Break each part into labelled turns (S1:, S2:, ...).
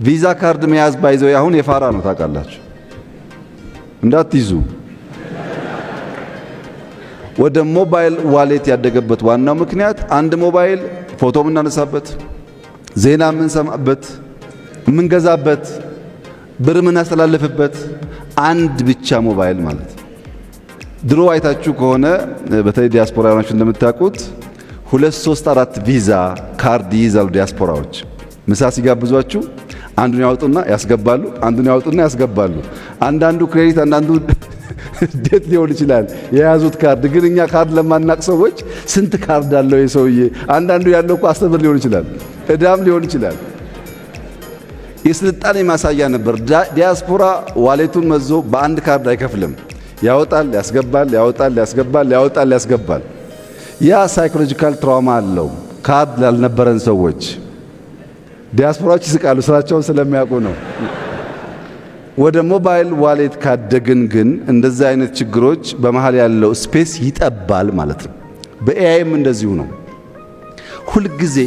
S1: ቪዛ ካርድ መያዝ by the way አሁን የፋራ ነው ታውቃላችሁ። እንዳትይዙ። ወደ mobile wallet ያደገበት ዋናው ምክንያት አንድ ሞባይል ፎቶ የምናነሳበት፣ ዜና የምንሰማበት፣ የምንገዛበት፣ ብር የምናስተላልፍበት አንድ ብቻ ሞባይል ማለት ነው። ድሮ አይታችሁ ከሆነ በተለይ ዲያስፖራዎች እንደምታውቁት ሁለት፣ ሶስት፣ አራት ቪዛ ካርድ ይይዛሉ ዲያስፖራዎች። ምሳ ሲጋብዟችሁ አንዱን ያወጡና ያስገባሉ፣ አንዱን ያወጡና ያስገባሉ። አንዳንዱ credit፣ አንዳንዱ debit ሊሆን ይችላል የያዙት ካርድ። ግን እኛ ካርድ ለማናቅ ሰዎች ስንት ካርድ አለው የሰውዬ? አንዳንዱ ያለው እኮ 10 ብር ሊሆን ይችላል፣ እዳም ሊሆን ይችላል። የስልጣኔ ማሳያ ነበር። ዲያስፖራ wallet ኡን መዞ በአንድ ካርድ አይከፍልም። ያወጣል፣ ያስገባል፣ ያወጣል፣ ያስገባል፣ ያወጣል፣ ያስገባል። ያ psychological trauma አለው ካርድ ላልነበረን ሰዎች። ዲያስፖራዎች ይስቃሉ፣ ስራቸውን ስለሚያውቁ ነው። ወደ mobile wallet ካደግን ግን እንደዚህ አይነት ችግሮች በመሃል ያለው space ይጠባል ማለት ነው። በ AI ም እንደዚሁ ነው። ሁልጊዜ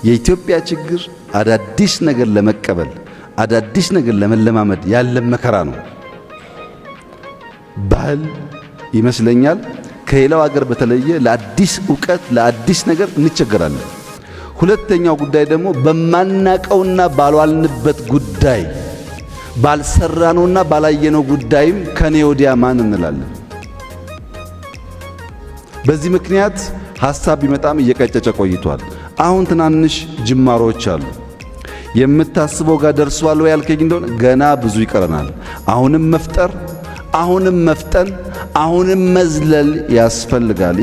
S1: የኢትዮጵያ ችግር አዳዲስ ነገር ለመቀበል፣ አዳዲስ ነገር ለመለማመድ ያለን መከራ ነው። ባህል ይመስለኛል፣ ከሌላው ሀገር በተለየ ለአዲስ እውቀት፣ ለአዲስ ነገር እንቸገራለን። ሁለተኛው ጉዳይ ደግሞ በማናቀውና ባልዋልንበት ጉዳይ፣ ባልሰራነውና ባላየነው ጉዳይም ከኔ ወዲያ ማን እንላለን። በዚህ ምክንያት ሀሳብ ቢመጣም እየቀጨጨ ቆይቷል። አሁን ትናንሽ ጅማሮች አሉ። የምታስበው ጋር ደርሷል ወይ ያልከኝ እንደሆነ ገና ብዙ ይቀረናል። አሁንም መፍጠር፣ አሁንም መፍጠን፣ አሁንም መዝለል ያስፈልጋል።